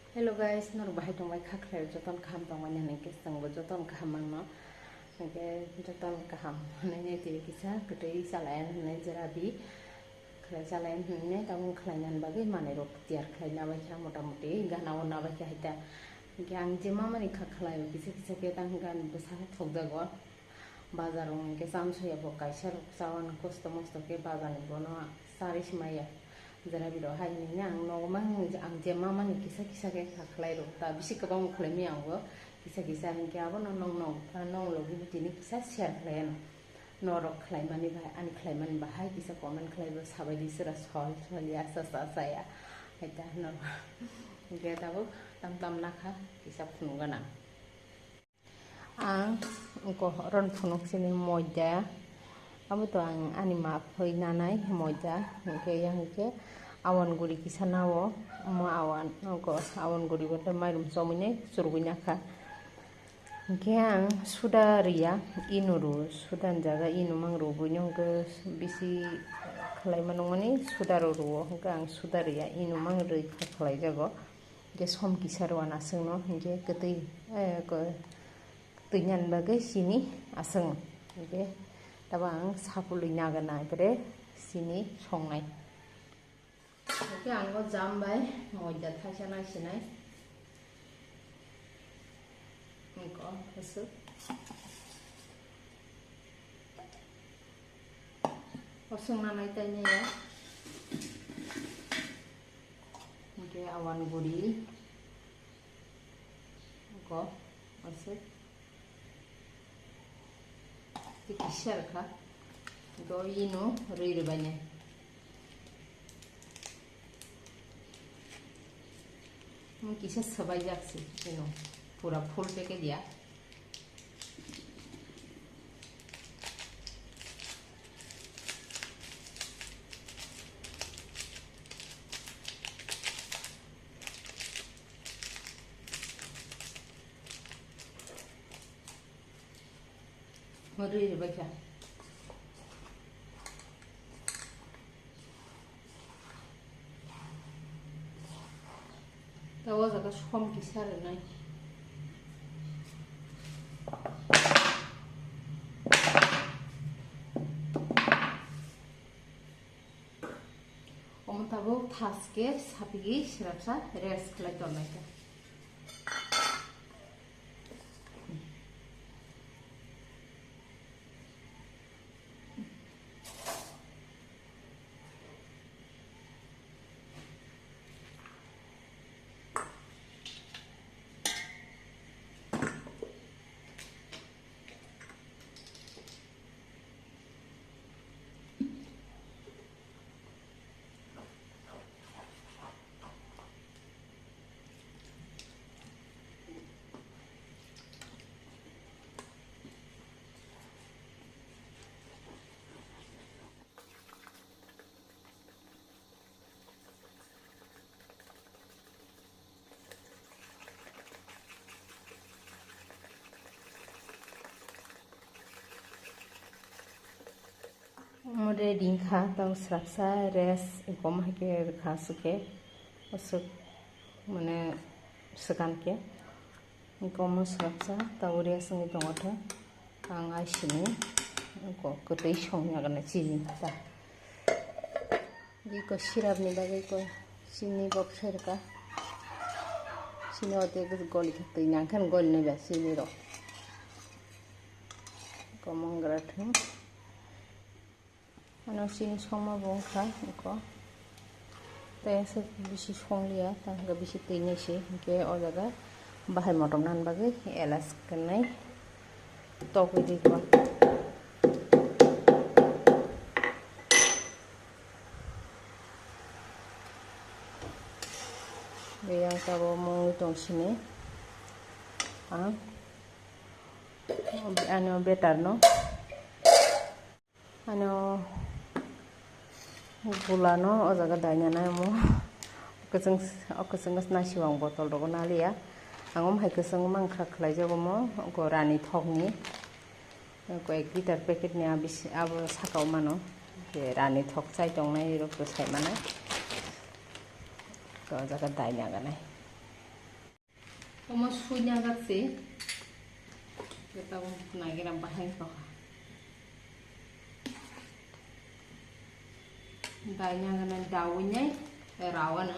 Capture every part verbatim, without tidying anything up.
Hello guys, norok bahai tongbai kha khlai, jotono kaham tongbai nang, hinkhe chwngbo jotono kaham mangno. Hinkhe jotono kaham hwnwi twi kisa kwtwi chalai hwnwi jerabi khlai chalai hwnwi tabuk khlainani bagwi manwirok tiyar khlai nabai kha, mota moti gana o nabai kha hai ta. Hinkhe ang je mamani kha khlaio kisa kisa khe tang gan bwsa thokjago. Bazar o hwnkhe chamsoya bo kaisa rok chawan kosto mosto khe bazar ni bono charwi se maya. Jera biro hai hwnwi ang nogo mang ang je mamani kisa kisa khe kha khlai rok ta bisi kwbang khlai maya ang bo kisa kisa hinkhe abono nong nong nong logi bo tini kisa share khlai ano. Norok khlai mani bai ani khlai mani bahai kisa comment khlai bo sabai di sera sol sol ya sa sa sa ya. Hai ta norok hinkhe tabuk tam tam nakha kisa phunuk gana. Ang oko ron phunuk sini moida. Abo to ang ani ma phoi nanai moida. Hinkhe yang hinkhe awan guri kisa nao. Omo awan, oko awan guri bo to mairum chomui nai churugui nakha. Hinkhe ang suda riya, inu ru, suda ni jaga inu mang ru, buino hinkhe bisi khlai ma nungmani suda ro ruo. Hinkhe ang suda riya, inu mang rwi kha khlai jago. Hinkhe som kisa rwna aswkno hinkhe kwtwi, eh, ko-, kwtwi nani bagwi sini aswk. Hinkhe tabuk ang sapului naga nai pore sini songnai. Hinkhe ang o jam bai moida thaisa nai sinai. Hinkhe aswk. O songna nai tai nai ya. Hinkhe awan guri. Go, aswk. Tei kisa rwkha. Go ino rwi rwbainai. Mui kisa swbaijak se ino. Pura full packet ya. Rwi rwbaikha. Tei o jaga som kisa rwnai. Omo tabuk thaske sapigwi swrapsa rest khlai tonlai kha. Omo ready wngkha, tamo swrapsa rest, eko omo hai khe rwkha aswk khe, aswk mane swkang khe. Eko omo swrapsa tabuk rest wngwi tongo khe, ang aisini eko kwtwi songya gana chini ta. Eko sirapni bagwi eko chini bo bwsai rwkha. Chini o tei goli khe twi nang khe goli nai ba chini rok. Eko omo wngkha thung. Ano chini songma bo wngkha eko. Tei aswk bisi songliya, tei hwnkhe bisi twi nai se, hinkhe o jaga bahai motom nani bagwi elas kwnwi tokwi di ko. Biyang tabuk mungwi tong sini ang ano better no. Ano gulano o jaga daina nai omo. Kwchwng, o kwchwng nasiwang botol rogo naliya. Ang omo hai kwchwng mankha khlaijago omo, go rani thokni. Go ek liter packet ni abis-, abo saka o mano. Je rani thok chai tongnai rok to sai mano. O jaga daina ganai. Omo sui nang jak se. Kita nagira bahai kok. Dai nang na dawi nai rawa na.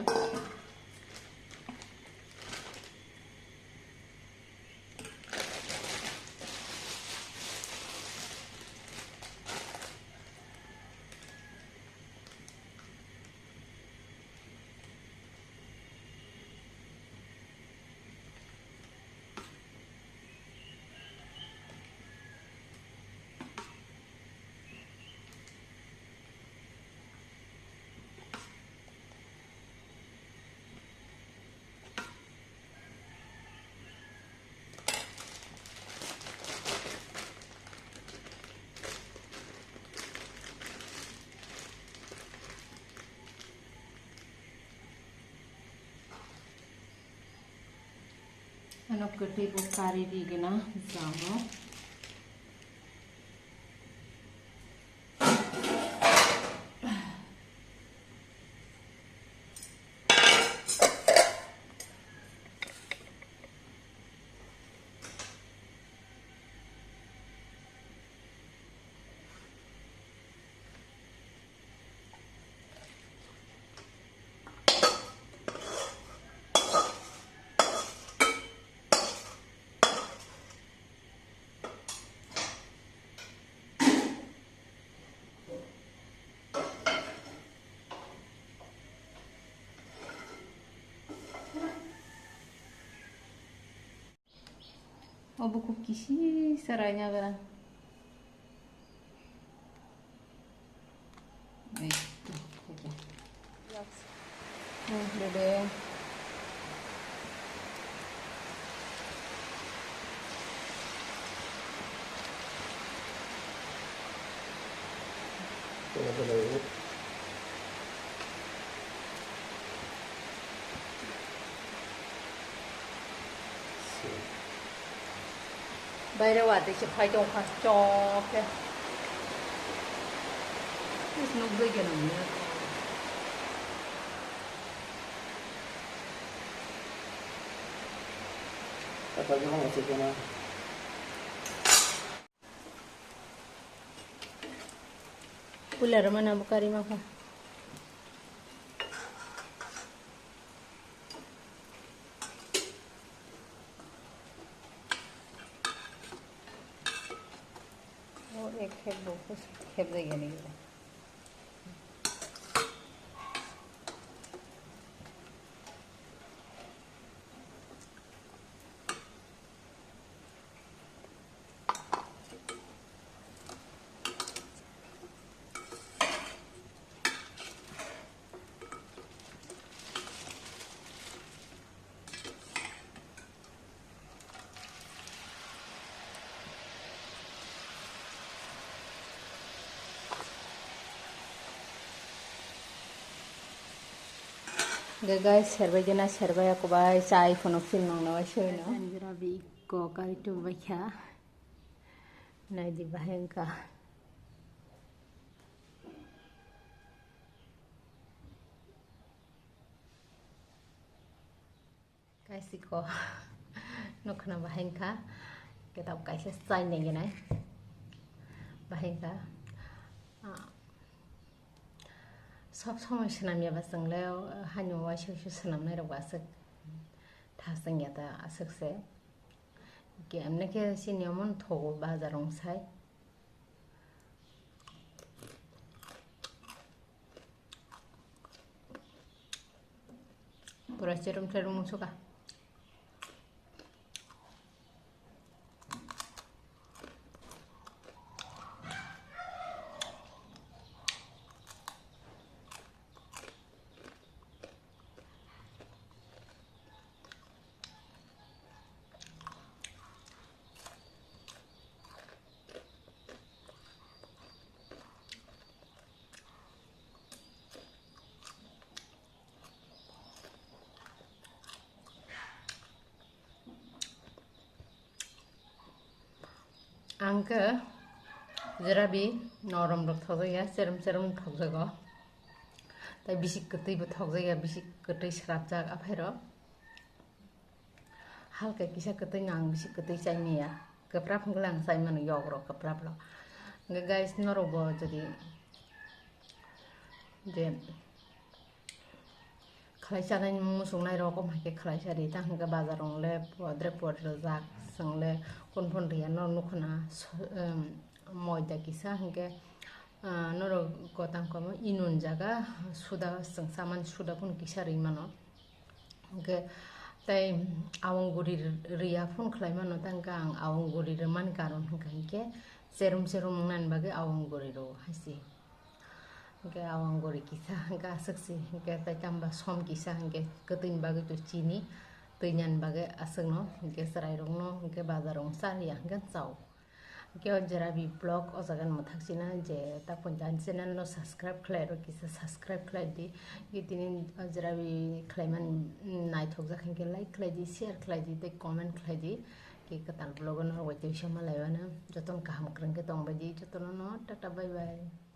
Ano kwtwi bo kari ri gana jago. O buku kisi sarai nyagra. Ei, to, to, to. Hmm, dede. Tengah, tengah, ini. Baire watwi se phai tongkha, chok khe. Is nukjagwi nangya. Kata jong masih kena. Puila rwmani abo kari mankha. O ek khep bo khep jai gani. Hwnkhe guys, serbai de na serbai ya kwbai chai phano film nangna bai soi no. Ani jora bi ikko kari tubui kha. Nai di bahai wngkha. Kaisiko nukna bahai wngkha, kitab kaisa chai naigenai bahai wngkha. Ah, sob somoi swnamya ba chwngle, haino waisa waisa swnamnai rok ba aswk thasingya ta aswk se. Kemne khe chini omo thogo bazar rok sai. Pura cherum cherum musuka. Ang khe jerabi norom rok thokjakya, cherum cherum thokjago. Tai bisi kwtwi bo thokjakya, bisi kwtwi srapjak aphai rok. Halka kisa kwtwi no ang bisi kwtwi chai maya. Kwprap hwnkhe ang chai mano, yogrok kwprap rok. Hwnkhe guys, norok bo jodi je khlai chanai muchungnai rok, om hai khe khlai cha ri ta hwnkhe bazar rok le podre podre jak, chwng le kun phon riya no nukho na, so-, em, moida kisa hwnkhe, ah, norok gotang komo inun jaga suda, chwng chamani suda phun kisa ri mano. Hwnkhe tei awang guri riya phun khlai mano, tei hwnkhe ang awang guri rwmani karon hwnkha hinkhe cherum cherum wngnani bagwi awang guri rwo hai se. Hwnkhe awang guri kisa hwnkhe aswk se, hwnkhe tei tamba som kisa hwnkhe kwtwini bagwi to chini, twi nani bagwi aswkno, hwnkhe chwrairokno hwnkhe bazar rok cha riya hwnkhe chao. Hwnkhe o Jerabi vlog o jaga ni mwthak china je ta pon ani channel no subscribe khlai rw kisa subscribe khlai di. Hwnkhe tini o Jerabi khlaimani naithok jak hwnkhe like khlai di, share khlai di tei comment khlai di. Hwnkhe kwtal vlog o norok bai twi sama lai mano. Jotono kaham kwrwng khe tong bai di, jotono no tata bye bye.